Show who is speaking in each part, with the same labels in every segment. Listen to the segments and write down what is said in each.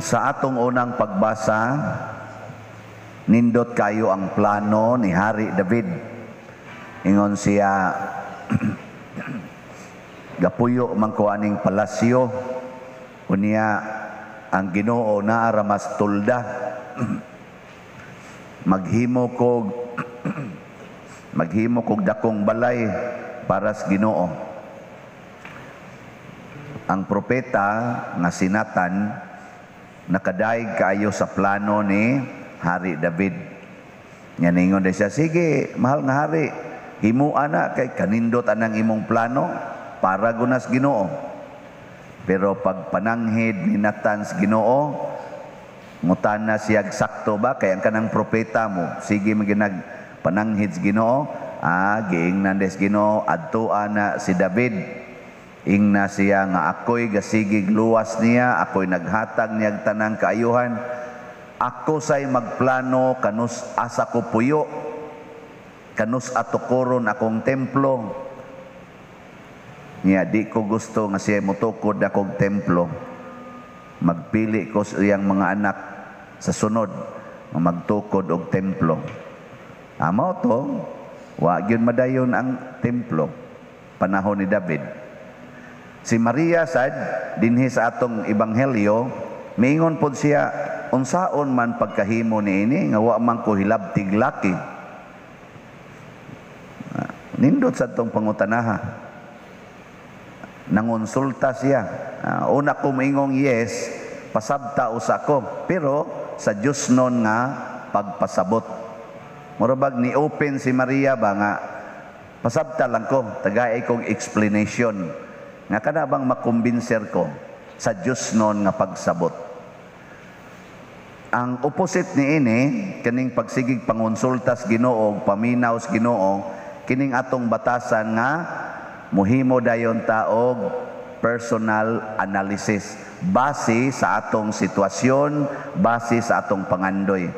Speaker 1: Sa atong unang pagbasa, nindot kayo ang plano ni Hari David. Ingon siya, "Gapuyo man ko aning palasyo, unya ang Ginoo naa ra mas tolda. Maghimo kog dakong balay para sa Ginoo." Ang propeta nga si Nathan nakadayeg kaayo sa plano ni Hari David. Nya ningon siya, "Sige, mahal nga hari, himua na kay kanindot anang imong plano para gunas Ginoo." Pero pag pananghid ni Nathan sa Ginoo, ngutana siya sakto ba kay ang kanang propeta mo, sige maginag pananghid sa Ginoo, giingnan des Ginoo, "Adtoa na si David. Ingna siya nga ako'y gasigig luwas niya, ako'y naghatag niya tanang kaayuhan. Ako say magplano kanus asa ko puyo, kanus atukoron akong templo. Niya di ko gusto nga siya motukod akong templo. Magpili ko sa iyang mga anak sa sunod nga magtukod og templo." Amo to, wa gyud madayon ang templo panahon ni David. Si Maria sad dinhi sa atong ebanghelyo, miingon pod siya, "Unsaon man pagkahimo niini nga wa man ko hilabtig laki?" Nindot sa atong pangutanaha. Nangonsulta siya. Una ko moingong yes, pasabta usa ko, pero sa Dios nun nga pagpasabot. Mura bag ni open si Maria ba nga pasabta lang ko, tagay kong explanation nga kana bang makumbinser ko sa Dios nun nga pagsabot. Ang opposite ni ini, kining pagsigig pangonsulta sa Ginoo, paminaw sa Ginoo, kining atong batasan nga muhimo dayon ta og personal analysis base sa atong sitwasyon, base sa atong pangandoy.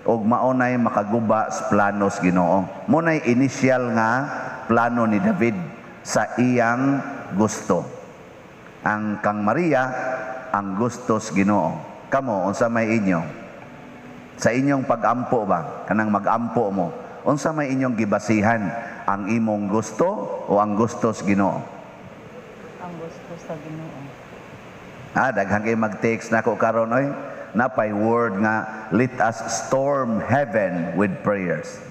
Speaker 1: Og maunay makaguba sa plano sa Ginoo. Munay initial nga plano ni David sa iyang gusto. Ang kang Maria ang gusto sa Ginoo. Kamo, unsa may inyo? Sa inyong pag-ampo ba? Kanang mag-ampo mo. Unsa may inyong gibasihan? Ang imong gusto o ang gusto sa Ginoo?
Speaker 2: Ang gusto sa Ginoo.
Speaker 1: Daghan kay mag-text nako karon oy. Napay word nga "Let us storm heaven with prayers."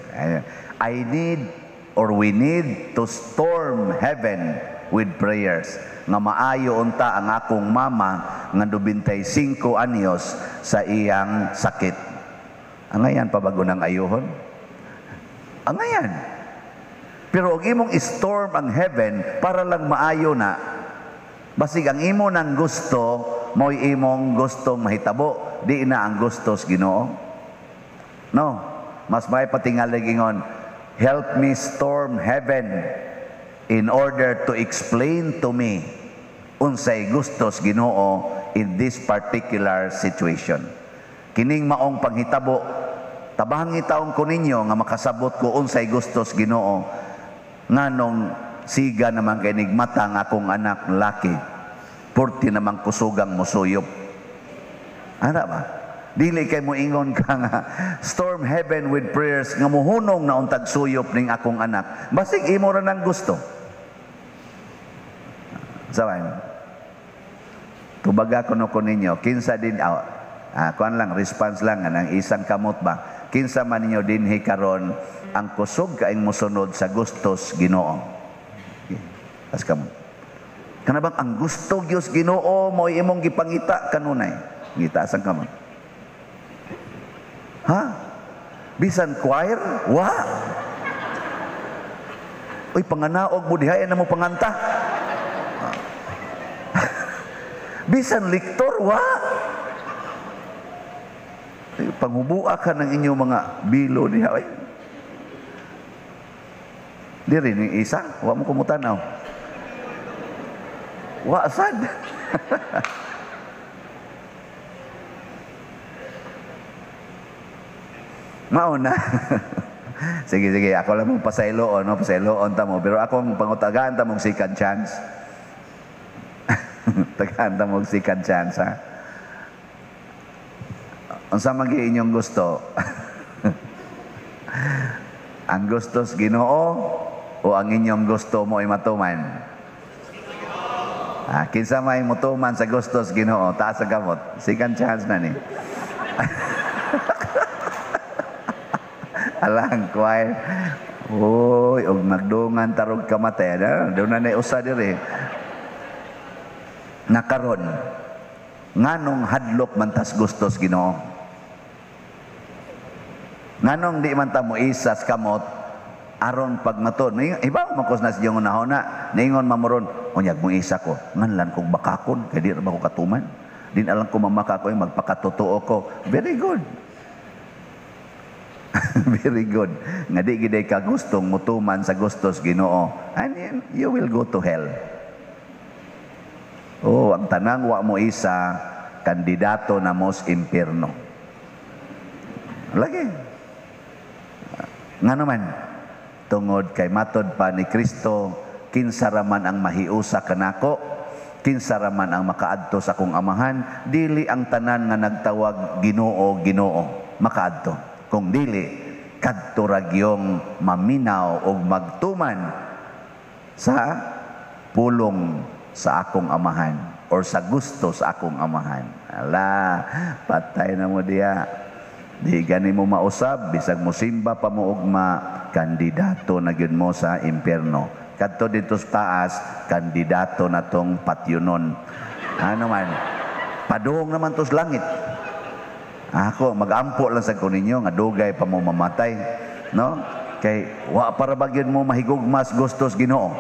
Speaker 1: I need or we need to storm heaven with prayers nga maayo unta ang akong mama nga 95 anyos sa iyang sakit. Angayan pa bago ng ayuhon? Angayan. Pero og imong storm ang heaven para lang maayo na, basig ang imo nang gusto, mo'y imong gustong mahitabo, di na ang gusto sa Ginoo. No, mas may patingalig ingon, "Help me storm heaven in order to explain to me unsay gusto sa Ginoo in this particular situation. Kining maong panghitabo, tabangi taong ko ninyo nga makasabot ko unsay gusto sa Ginoo, nganong siga naman kay nigmata ang akong anak laki. Purti naman kusugang musuyop." Ana ba? Dili kay mo ingon ka nga storm heaven with prayers nga muhunong na untag suyop ning akong anak. Basig imo ra nang gusto. Sawan. Tubaga kuno ko ninyo, kinsa din kuan lang, response lang ang isang kamot ba. Kinsa man ninyo dinhi karon ang kusog kaing mosunod sa gustos Ginoo? Okay. Tas kamot. Kana bang ang gusto Dios Ginoo mo imong gipangita kanunay? Ngita sang kamot. Ha? Bisan choir? Wa. Uy, panganaog mo diha na mo panganta. Bisan liktor, wa. Panghubua ka ng inyong mga bilo diha. Ay. Diri ni isa, wa mo kumutanaw. Wa sad. Mauna. Sige, sige, ako lang mong pasayloon, no? Pasayloon ta mo. Pero akong pangutagaan ta mong second chance. Tagaan ta mong second chance, ha? Unsa man gyud inyong gusto? Ang gusto sa Ginoo o ang inyong gusto mo ay matuman? Ah, kinsa may mutuman sa gusto sa Ginoo, taas sa gamot. Second chance na ni. Alang choir. Uy, og magdungan tarog kamatay. Na, doon na usa diri. Nakaron, nganong hadlok man tas gustos Ginoo? Nganong di man ta mo isas kamot aron pagmaton? Iba man kos na sa iyong unahona, niingon mamoron, unyag mo isa ko, nganlan kong bakakon, kay di ra ba ko katuman? Di na lang ko mamaka ko, magpakatotoo ko. Very good. Very good. Nga di gid ka gustong mutuman sa gustos Ginoo. And then, you will go to hell. Oh, ang tanang wa mo isa, kandidato na mos impierno. Lagi. Nga naman, tungod kay matod pa ni Kristo, kinsa ra man ang mahiusa kanako, kinsa ra man ang makaadto sa akong amahan, dili ang tanan nga nagtawag Ginoo, Ginoo, makaadto. Kung dili, kadto ra gyung maminaw og magtuman sa pulong sa akong amahan or sa gusto sa akong amahan. Ala, patay na mo diya. Di gani mo mausab, bisag mo simba pa mo ugma, kandidato na gyud mo sa impierno. Kadto dito sa taas, kandidato na tong patyunon. Ano man, padung naman to sa langit. Ako, mag-ampo lang sa kuninyo, nga dugay pa mo mamatay. No? Kay, wa para ba gyud mo mahigugmas gustos Ginoo.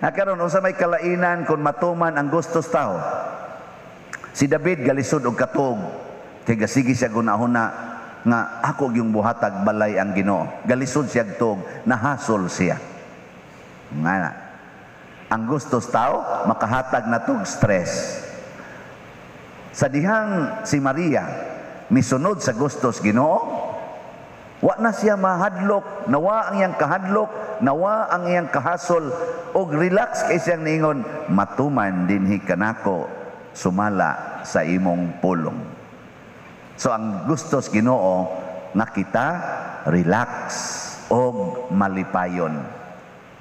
Speaker 1: Karon unsa may kalainan kung matuman ang gustos tao? Si David galisod og katuog. Kay gasigi siya gunahuna nga ako gyung buhatag balay ang Ginoo. Galisod siya tuog, nahasol siya. Nga na. Ang gustos tao makahatag na tog stress. Sa dihang si Maria misunod sa gustos Ginoo, wa na siya mahadlok, nawa ang iyang kahadlok, nawa ang iyang kahasol, og relax kay siyang niingon, matuman dinhi kanako sumala sa imong pulong. So ang gustos Ginoo nga kita relax og malipayon.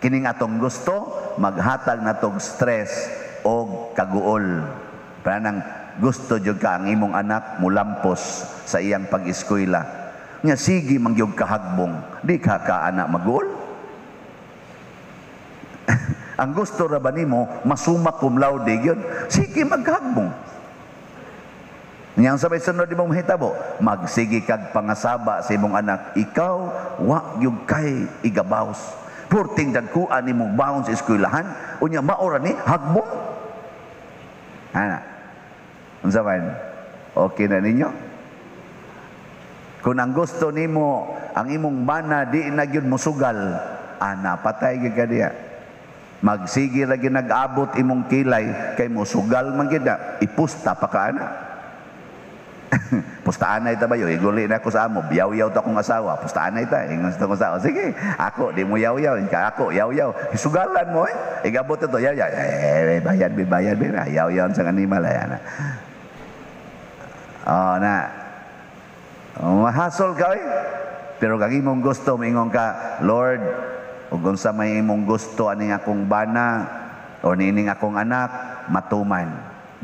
Speaker 1: Kining atong gusto maghatag natog stress og kaguol. Panang gusto jud ka ang imong anak mulampos sa iyang pag-eskwela. Nya sige mangyog kahagbong, di ka ka anak maguol. Ang gusto ra ba nimo masuma cum laude gyud, sige maghagbong. Niyang sabay sunod imong mahitabo, magsige kag pangasaba sa imong anak, ikaw wa gyud kay igabaws. Purting dagkuan nimong baon sa eskwelahan, unya maora ni hagbong. Ana. Unsa man? Okay na ninyo? Kung ang gusto nimo ang imong bana di na gyud mosugal, ana patay gyud ka diya. Magsige ra gyud nag-abot imong kilay kay mosugal man gyud na, ipusta pa ka ana. Pustaan na ita ba yun? Iguli na ako sa amo. Biyaw-yaw ta akong asawa. Pustaan na ita. Ingon sa akong asawa. Sige, ako, di mo yaw-yaw. Ako, yaw-yaw. Sugalan mo eh. Igabot ito, yaw-yaw. Eh, bayad, bayad, bayad. Yaw-yaw sa animal. Ayan na. Oh, na. Oh, mahasol ka eh. Pero kang imong gusto, maingon ka, Lord, ug unsa may imong gusto aning akong bana o niining akong anak, matuman.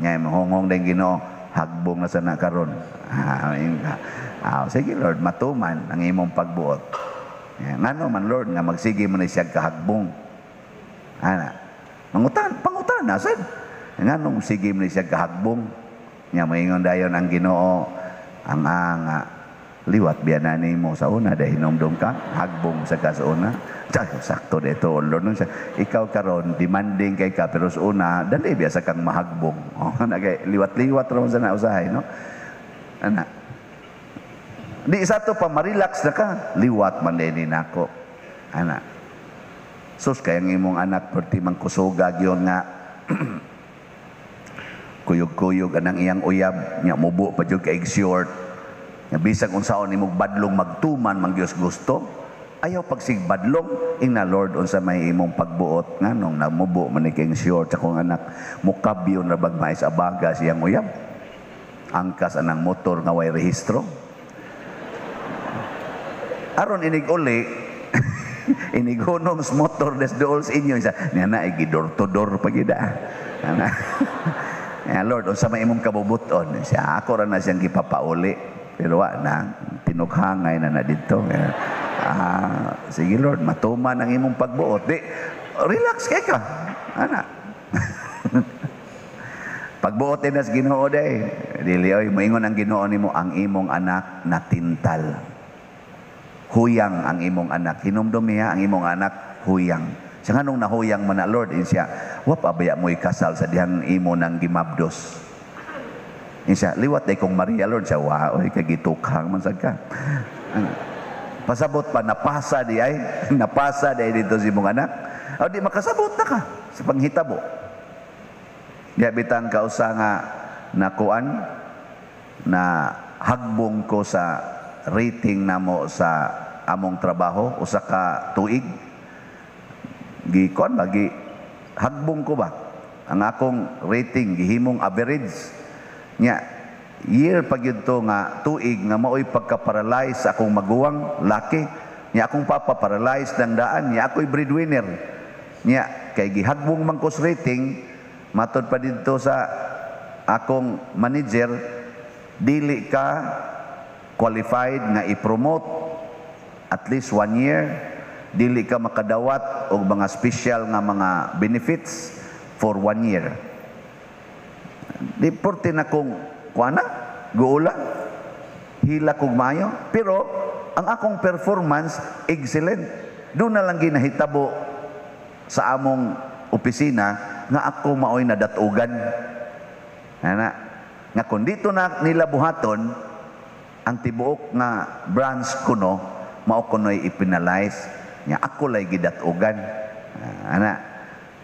Speaker 1: Nya mahungong din Ginoo, hagbong na sana karon. Sige Lord, matuman ang imong pagbuot. Ngano man Lord nga magsige mo na siya kahagbong. Ana. Mangutan, pangutan na sad. Nganong sige mo na siya kahagbong? Nya moingon dayon ang Ginoo, ang anga liwat biya nimo sa una dahil hinumdum ka, hagbong sa ka sa una. Sakto dito, Lord. Nung siya, ikaw karon demanding kay ka, pero sa una, dali biya sa kang mahagbong. Oh, liwat-liwat ra man sa nausahay, no? Ana. Di isa to pa, ma-relax na ka. Liwat man din nako. Ana. Sus, kaya ang imong anak, perti mang kusugag yun nga, kuyog-kuyog anang iyang uyab, nya mubo pa jud kay short. Nya bisag unsaon imong badlong magtuman man Dios gusto, ayaw pagsigbadlong, ingna Lord unsa may imong pagbuot nganong namubo man ni king short sa akong anak, mukabyo na bag mais abaga siyang uyab. Angkas anang motor nga way rehistro. Aron inig uli, inighunong sa motor des dool sa inyo sa niya na door to door pa gyud ah. Ana. Ya Lord, unsa may imong kabubuton? Siya ako ra na siyang gipapauli. Pero wa na tinughangay na na didto. Ah, sige Lord, matuman ang imong pagbuot. Di relax kay ka. Ana. Pagbuot din sa Ginoo day. Dili oy moingon ang Ginoo nimo, ang imong anak natintal. Huyang ang imong anak. Hinumdum niya ang imong anak huyang. Siya nganong nahuyang man na, Lord? Siya, wa pa baya mo ikasal sa dihang imo nang gimabdos. Siya, liwat day kong Maria, Lord. Siya, wa, oy, kagitukhang man sad ka. Pasabot pa, napasa di ay, napasa di ay dito si imong anak. O di makasabot na ka sa panghitabo. Diya bitang kausa nga nakuan na hagbong ko sa rating namo sa among trabaho usa ka tuig, gi kuan ba, gi hagbong ko ba ang akong rating, gihimong average nya. Year pa gyud to nga tuig nga maoy pagka-paralyze sa akong maguwang laki nya, akong papa paralyzed ng daan nya, ako'y breadwinner nya. Kay gihagbong man ko sa rating, matod pa didto sa akong manager, dili ka qualified nga i-promote at least one year, dili ka makadawat og mga special nga mga benefits for one year. Di porte na kung kuana guula, hila kog maayo, pero ang akong performance excellent. Doon na lang ginahitabo sa among opisina nga ako maoy nadatugan ana nga kung dito na nila buhaton ang tibuok nga branch kuno, mao kuno'y ipinalize nya, ako lay gidatugan. Ah, ana,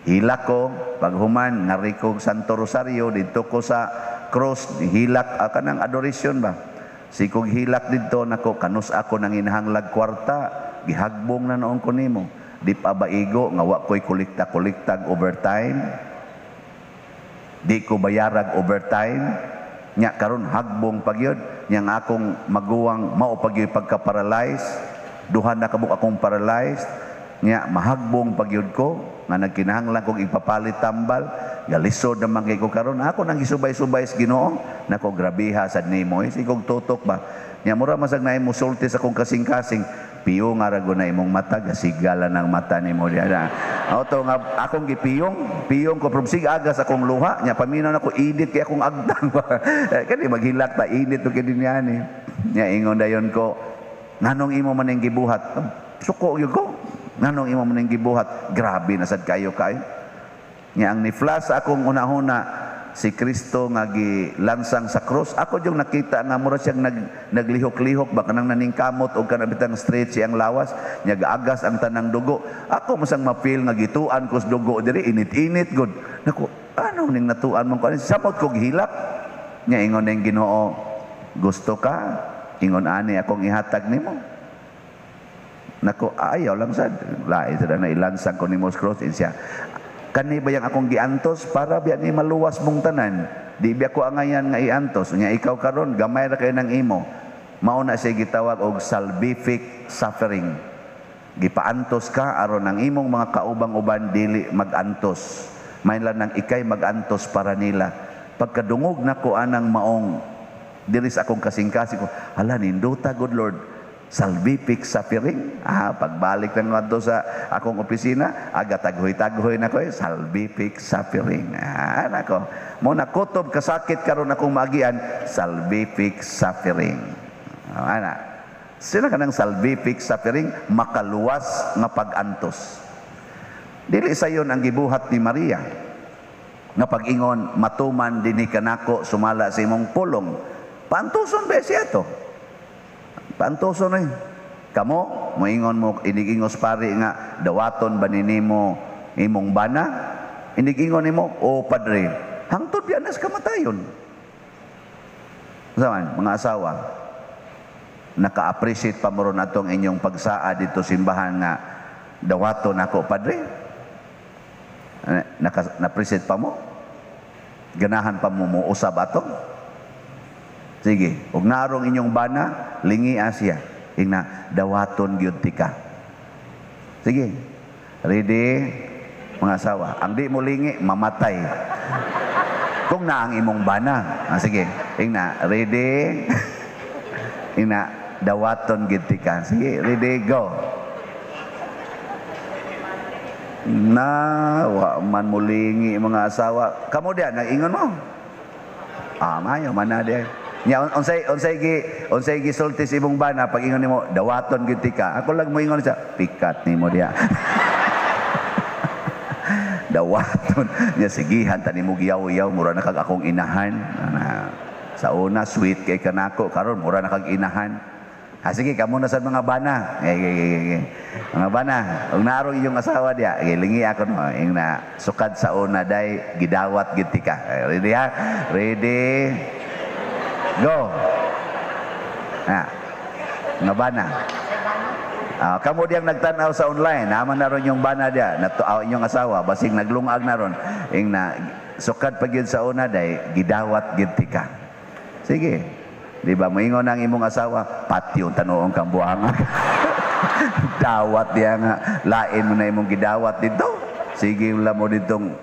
Speaker 1: hila ko paghuman ngari ko Santo Rosario didto ko sa cross, hilak, kanang adoration ba, sikog hilak didto nako, kanus ako nang inahanglag kwarta, gihagbong na noon ko nimo. Di pa ba igo nga wa ko'y kolekta-kolektag overtime, di ko bayarag overtime nya, karon hagbong pagyud nya ang akong maguwang mao pagyud pagka-paralyze, duha na kabuk akong paralyzed nya, mahagbong pagyud ko nga nagkinahanglan kog ipapalit tambal. Galisod naman kay ko karon, ako nang gisubay-subay sa Ginoo nako, grabeha sad nimo eh, sikog tutok ba nya, mura masag naay musulti sa akong kasing-kasing, piyong nga ra na imong mata, gasigala ng mata nimo diha na. Auto nga akong gipiyong, piyong ko from sig agas akong luha nya, paminaw nako, init kay akong agtang. Kani maghilak ta, init to kay dinyan eh. Nya ingon dayon ko, nganong imo man ning gibuhat? Suko gyud ko. Nganong imo man ning gibuhat? Grabe na sad kayo kayo. Nya ang ni flash akong unahuna, si Kristo nga gilansang sa cross, ako yung nakita nga mura siyang naglihok-lihok ba, kanang naningkamot og kanang bitang stretch ang lawas nya, gaagas ang tanang dugo. Ako masang mapil nga gituan ko sa dugo diri, init-init gud nako. Ano ning natuan man ko ani, samot kog hilak nya. Ingon ning Ginoo, gusto ka ingon ani akong ihatag nimo? Nako, ayaw lang sad, lain sad na ilansang ko nimo sa cross. Siya, kani ba yang akong giantos para biya ni maluwas mong tanan? Di biya ko angayan nga iantos nya ikaw karon, gamay ra kay nang imo. Mao na siya gitawag og salvific suffering. Gipaantos ka aron ang imong mga kaubang-uban dili magantos. May lang nang ikay magantos para nila. Pagkadungog nako anang maong diri sa akong kasing-kasing ko, hala, nindota good Lord, salvific suffering. Ah, pagbalik ng ngadto sa akong opisina, aga taghoy-taghoy na ko eh, salvific suffering. Ah, nako. Mo na kutob kasakit karon akong maagian, salvific suffering. Ah, ana. Sila kanang salvific suffering, makaluwas nga pag-antos. Dili sayon ang gibuhat ni Maria nga pag-ingon, matuman dinhi kanako sumala sa imong pulong. Paantuson ba siya to? Paantuson eh. Kamo, moingon mo, inigingos pari nga, dawaton ba nimo imong bana? Inigingon nimo, o padre, hangtod biya nas kamatayon. Saman, mga asawa, naka-appreciate pa mo ron atong inyong pagsaa dito simbahan nga dawaton ako, padre? Naka, na-appreciate pa mo? Ganahan pa mo mo usab ato? Sige, ug narong inyong bana, lingia siya. Ingna, dawaton gyud tika. Sige. Ready? Mga asawa. Ang di mo lingi, mamatay. Kung na ang imong bana. Ah, sige. Ingna, ready? Ingna, dawaton gyud tika. Sige, ready, go. Na, wa man mulingi mga asawa. Kamo diyan, nag-ingon mo. Ah, mayo man na diyan. Nya unsay gisulti sa imong bana pag ingon nimo dawaton gyud tika. Ako lang moingon siya, pikat nimo diya. Dawaton nya sigihan ta nimo giyaw-yaw mura na kag akong inahan. Na, sa una sweet kay kanako karon mura na kag inahan. Ha, sige, kamo na sa mga bana. Ge. Mga bana, ug naarong inyong asawa diya, gilingi ako no, ing na sukad sa una day gidawat gid tika. Ready ha? Ready? Go. Ha. Mga bana. Ah, kamo diyang nagtan-aw sa online, naman na ron yung bana diya, nato inyong asawa, basing naglungag na ron. Ing na sukad pa gyud sa una day gidawat gid tika. Sige. Di ba moingon ang imong asawa, patyo tanuong kang buhanga. Dawat diya nga, lain mo na imong gidawat dito. Sige lang mo ditong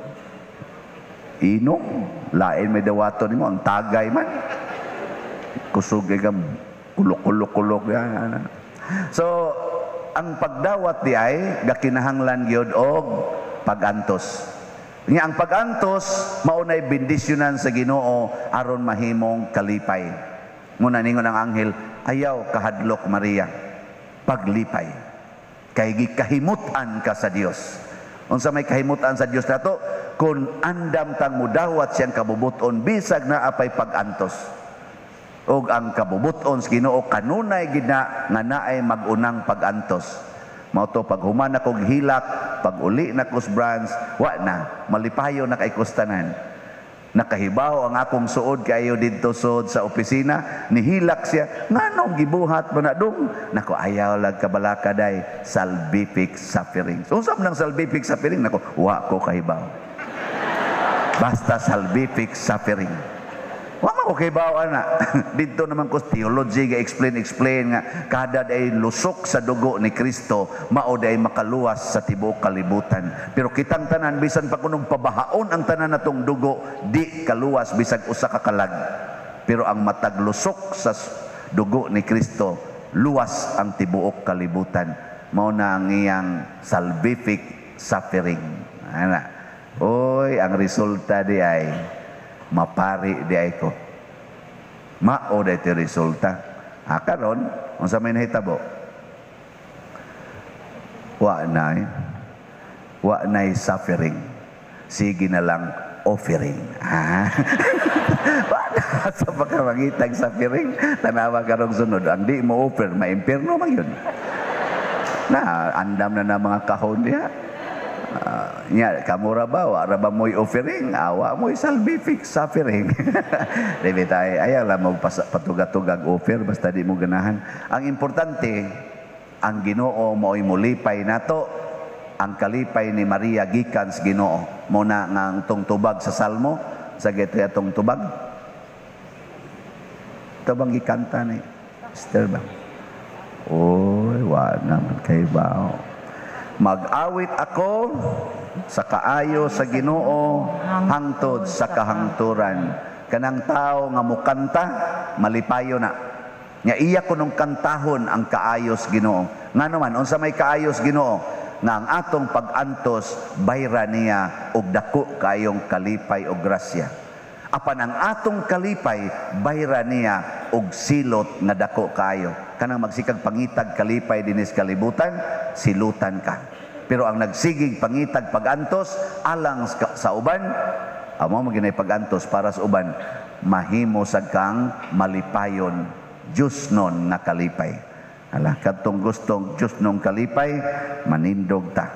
Speaker 1: inom, lain may dawaton nimo, ang tagay man. Kusog kay kang kulok-kulok-kulok yan. So, ang pagdawat di ay gakinahanglan gyud og pagantos. Nya ang pagantos maunay bendisyonan sa Ginoo aron mahimong kalipay. Muna ningon ang anghel, ayaw kahadlok Maria, paglipay. Kay gikahimut-an ka sa Dios. Unsa may kahimutan sa Dios nato? Kung andam tang mudawat siyang kabubuton bisag naa pay pagantos. Og ang kabubuton sa Ginoo kanunay gid na nga naay mag-unang pagantos. Mao to pag human akog hilak, pag uli na ko sa branch, wa na, malipayo na kay kustanan. Nakahibaw ang akong suod kayo didto suod sa opisina, nihilak siya, nganong gibuhat man na dong? Nako, ayaw lag kabalaka day, salvific suffering. So, unsa man ang salvific suffering? Nako, wa ko kahibaw. Basta salvific suffering. Wa man ko kahibaw ana. Didto naman ko theology ga explain explain nga kada day lusok sa dugo ni Kristo mao day makaluwas sa tibuok kalibutan. Pero kitang tanan bisan pa kunong pabahaon ang tanan natong dugo di kaluwas bisag usa ka kalag. Pero ang matag lusok sa dugo ni Kristo luwas ang tibuok kalibutan. Mao na ang iyang salvific suffering. Ana. Oy, ang resulta di ay mapari di ay ko. Mao di ti resulta. Ha, karon, unsa may nahitabo? Wa nay. Wa nay suffering. Sige na lang offering. Ha? Wa na sa pagkamangitag suffering. Tanawa karong sunod. Ang di mo offer, maimpirno man yun. Na, andam na na mga kahon diha. Nya, kamura ba? Wa ra ba mo'y offering? Awa mo'y salvific suffering. Di ba tayo? Ayaw lang mo patugatugag offer, basta di mo ganahan. Ang importante, ang Ginoo mo'y mulipay nato. Ang kalipay ni Maria gikan sa Ginoo. Muna nga ang tong tubag sa Salmo, sa gito atong tubag. Ito bang gikanta ni Esther ba? Oy, wa naman kay bao. Mag-awit ako sa kaayo sa Ginoo hangtod sa kahangturan. Kanang tao nga mukanta malipayo na. Nya iya kunong kantahon ang kaayos Ginoo. Ngano man unsa may kaayos Ginoo? Nga ang atong pag-antos bayra niya og dako kaayong kalipay og grasya. Apan ang atong kalipay bayra niya og silot nga dako kaayo. Kanang magsikag pangitag kalipay dinis kalibutan, silutan ka. Pero ang nagsigig pangitag pagantos alang sa uban, amo maginay pagantos para sa uban, mahimo sad kang malipayon, Diyos nun nga kalipay. Hala, kadtong gustong Diyos nung kalipay, manindog ta.